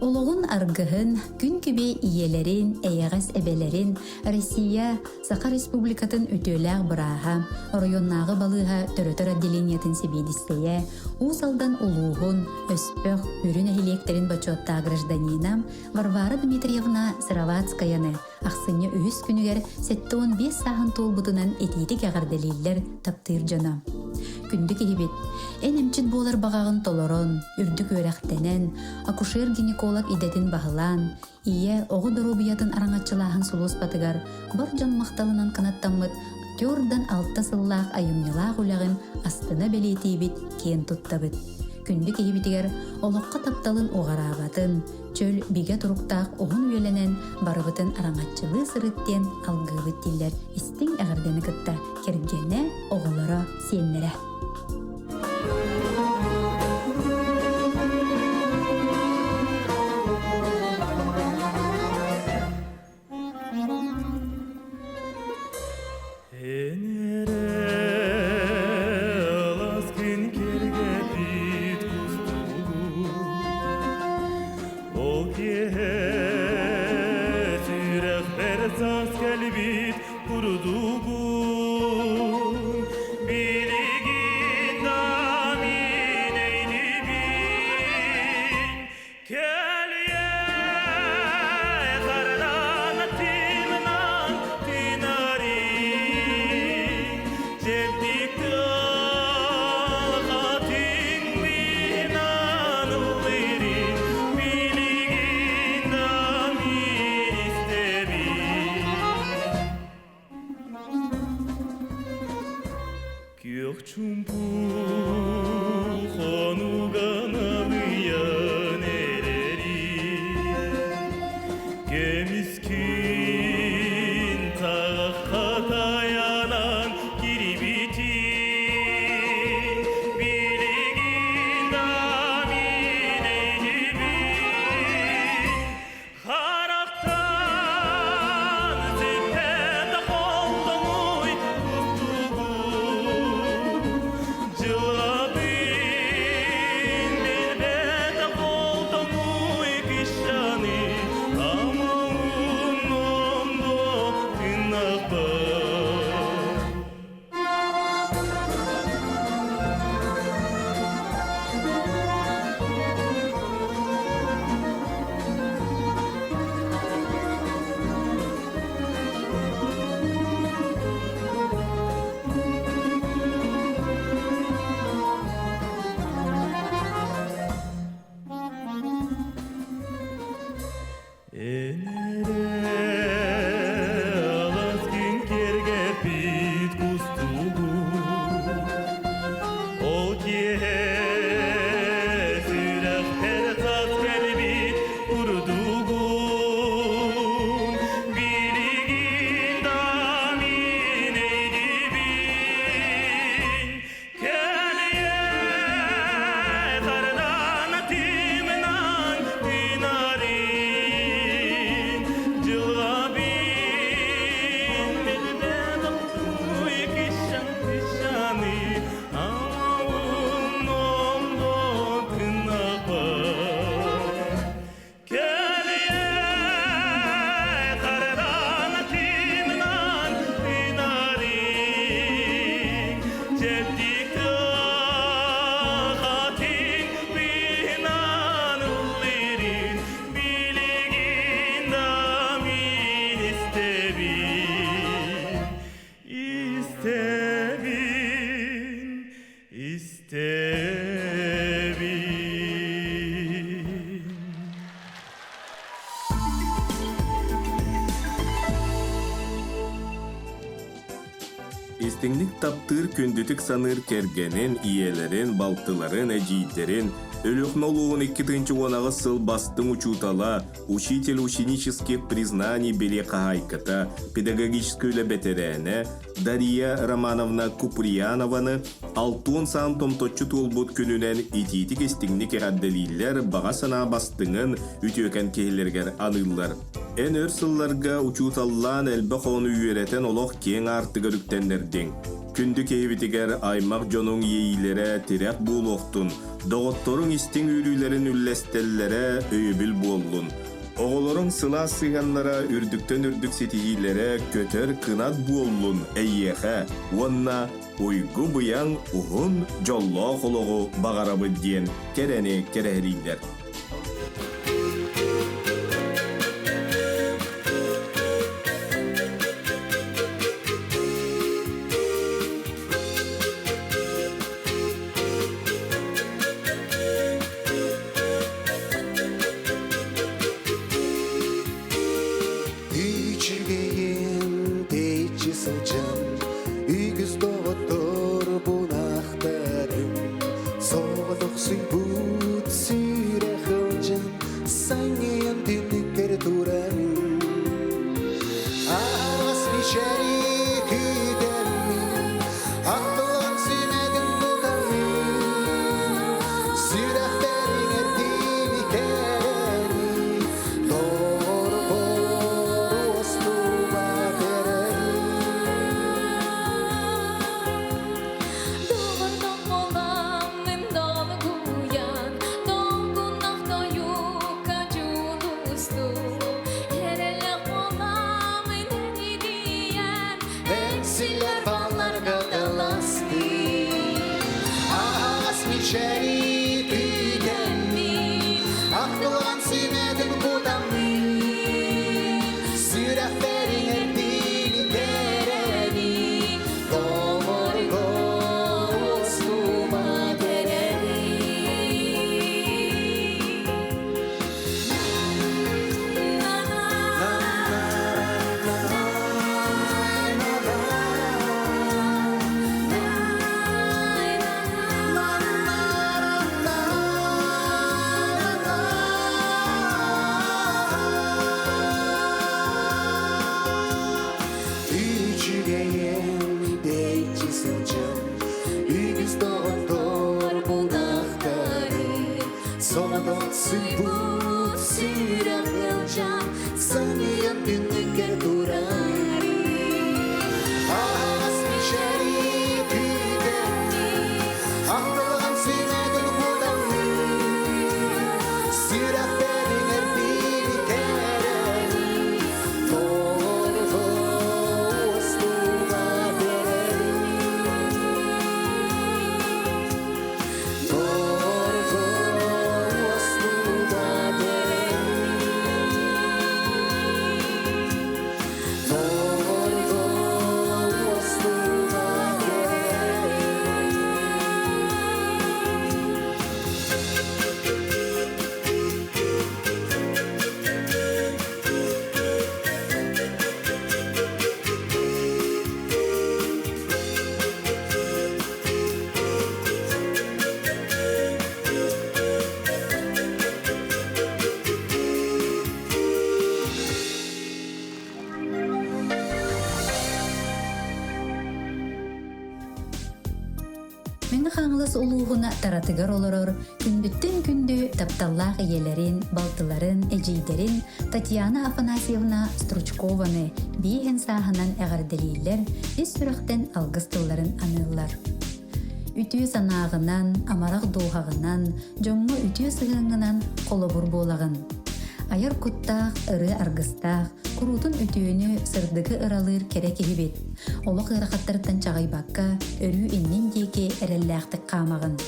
Олоҕун аргыһын, күн күбэй ийэлэрин, эйэҕэс эбэлэрин, Россия, Саха Республикатын үтүөлээх бырааһа, оройуоннааҕы балыыһа төрөтөр отделениетын сэбиэдиссэйэ, Уус Алдан улууһун, Өспөх, Мүрү нэһилиэктэрин бочуоттаах гражданина Варвара Дмитриевна Сыроватскаяны ахсынньы үһүс күнүгэр 75 сааһын туолбутунан итиитик эҕэрдэлииллэр таптыыр дьоно. Күндү киһибит, эн эмчит буолар баҕаҕын толорон, үрдүк үөрэхтэнэн, акушер-гинеколог идэтин баһылаан, ийэ оҕо доруобуйатын араҥаччылааһын сулууспатыгар бар дьон махталынан кынаттаммыт актердан алта сыллаах айымньылаах үлэҕин астына бэлиэтиибит, киэн туттабыт. Күндү киһибитигэр олоххо тапталын уҕараабатын, чөл бигэ туруктаах уһун үйэлэнэн барыбытын араҥаччылыы сырыт диэн алгыыбыт дииллэр истиҥ эҕэрдэни кытта кэргэнэ, оҕолоро, сиэннэрэ. Ол киэһэ сүрэхпэр саас кэлбит курдугун билигин да мин эйнибин Кэлиэ хардан тыынынан тыынарый, чэбдик тыалга тыынынан ыллыырын билигин да мин истэбин. Күөх чумпу хонуга налыйан эрэрин Көмүскүн саҕахха тайанан кирибитин Билигин да мин эйигин Харахтан сүппэт холтоҥуй кустугун, Дьылҕабын билбэт холтоҥуй кыщаны, Аммаун номно тыыннахпын. Алас күн киэргэппит кустугу Ол киэһэ сүрэхпэр хас кэлбит курдугун Билигин да мин эйдибин Кэлиэ хардаана тыымынан тыынарин, дьылҕабын билбэт охтуй кишан кишаны, амаун номно тынапар. Кэлиэ хардаана тыынынан тыынарин, чэбдик хатын тыынан ыллырын, билигин да мин истэбин, истэбин, истэбин. Истиҥник таптыыр күндүтүк саныыр кэргэнин, ийэлэрин, балтыларын, эдьиийдэрин, Өлүөхүмэ улууһун 2018 сыл бастыҥ учуутала, учитель ученических признаний бэлиэ хаһаайката, педагогическай үлэ бэтэрээнэ, Дария Романовна Куприянованы алтуон саан томточчу туолбут күнүнэн итиитик-истиҥник эҕэрдэлииллэр, баҕа санаа бастыҥын үтүөкэн киһилэригэр аныыллар. Эн өр сылларга учууталлаан элбэх оҕону үөрэтэн олох киэҥ аартыгар үктэннэрдиҥ. Күндү киһибитигэр аймах дьонуҥ иэйиилэрэ тирэх буолуохтун, доҕотторуҥ истиҥ үөрүүлэрин үллэстэллэрэ өйөбүл буоллун. Оҕолоруҥ сылаас сыһыаннара үрдүктэн үрдүк ситиһиилэрэ көтөр кынат буоллун эйиэхэ уонна уйгу-быйаҥ уһун дьоллоох олоҕу баҕарабыт диэн кэрэни кэрэһэлииллэр. Үчүгэйин тэйиччи сылдьан, үгүс доҕоттор бунахтарым, соҕотохсуйбут сүрэх ылдьан, санньыйан түннүккэр турарым. Аһаҕас мичээри күүтэммин, аттылан сүмэтин тутаммын, сүрэхтэриҥ эрдиини кэрэни, торбор уостубат эрэни. Доҕордоҥ долгуйан, долгунах тойукка дьулустум. Эрэлэ холамын энидийэн, Эҥсиллэр балларга таластым, аһаҕас мичээри күүтэммин, ахтылҕан сүмэтин кутаммын, сүрэхтэриҥ эрдиини кэрэни, доҕорго уостубат эрэни. Үчүгэйин тэйиччи сылдьан, үгүс доҕоттор булахтарын, соҕотохсуйбут сүрэх ыалдьан, саныйан түннүккэр турарын. Аһаҕас мичээри күүтэммин, ахтылҕан сүмэтин кутаммын, сүрэхтэриҥ эрдиини кэрэни, толору уостубат эрэни. Толору уостубат эрэни. Толору уостубат эрэни. Мэҥэ Хаҥалас улууһун таратыгар олорор күндүттэн күндү тапталлаах ийэлэрин, балтыларын, эдьиийдэрин Татьяна Афанасьевна Стручкованы биэһин сааһынан эҕэрдэлииллэр, ис сүрэхтэн алгыс тылларын аныыллар. Үтүө санааҕынан, амарах дууһаҕынан, дьоҥҥо үтүө сыһыаҥҥынан холобур буолаҕын. Айар куттаах, ырыа аргыстаах, куруутун үтүөнү, сырдыгы ыралыыр кэрэ киһибит. Олох ыарахаттарыттан чаҕыйбакка, өрүү иннин диэки эрэллээхтик хаамаҕын.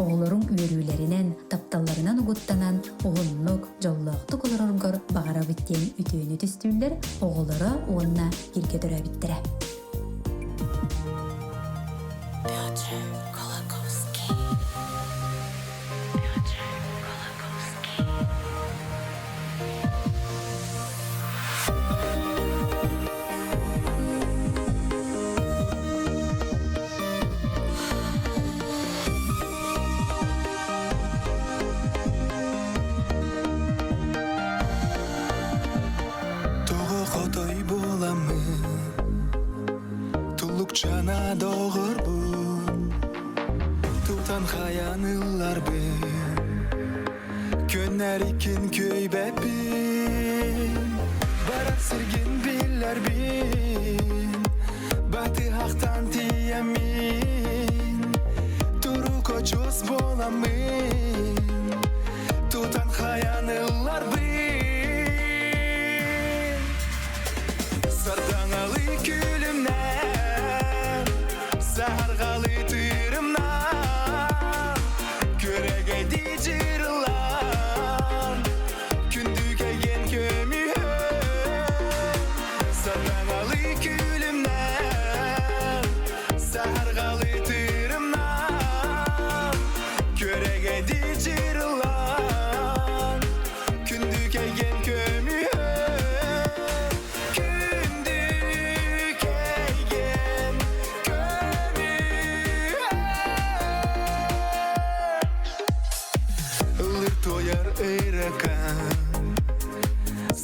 Оҕолоруҥ үөрүүлэринэн, тапталларынан угуттанан, уһуннук, дьоллоохтук олороргор баҕарабыт диэн үтүөнү түстүүллэр оҕолоро уонна бииргэ төрөөбүттэрэ. Петр Колоковский. Петр Колоковский. Тоҕо хотой буоламмын, туллукчана доҕорбун, тутан хайан ылларбын, көннөрүккүн көйбөппүн. Барар сиргин билэрбин Батыһахтан тиийэммин Турук очуос буоламмын Тутан хайан ылларбын Сардаҥалы күлүмнэн Саһарҕалы тыырымнан Күөрэгэйдии дьырылаан Күндү кэлгэн көмүһүм Сардаҥалы күлүмнэн Саһарҕалы тыырымнан Күөрэгэйдии дьырылаан Күндү кэлгэн көмүһүм Күндү кэлгэн көмүһүм Ыллыр туойар ыракан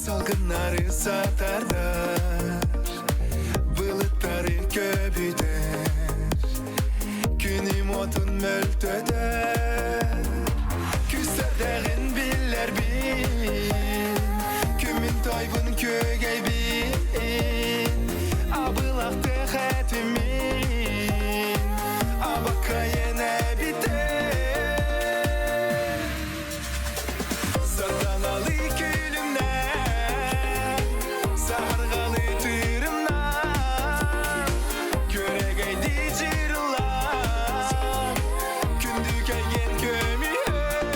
Салгыннары сатардар Былыттары көбүтэр Күнүм отун мөлтөтөр Күстэрдэҕин биллэрбин Күммүн тойбун күөгэйбин Абылахтых этимин Абакайын эбитин Сардаҥалы күлүмнэн Саһарҕалы тыырымнан Күөрэгэй дьырылаан Күндү кэлгэн көмүһүм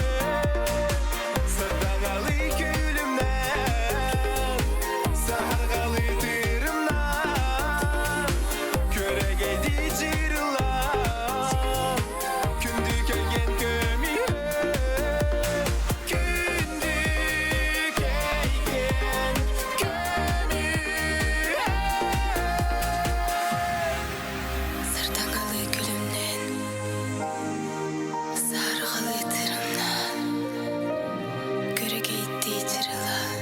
Сардаҥалы күлүмнэн Саһарҕалы тыырымнан Күөрэгэй дьырылаан Күндү кэлгэн көмүһүм Күндү кэлгэн көмүһүм Сардаҥалы күлүмнэн, саарҕалыы тырымнаан, көрүгэйдии дьырылаан,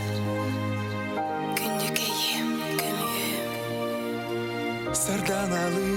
күндүкэйим көмүһүм. Сардаҥалы.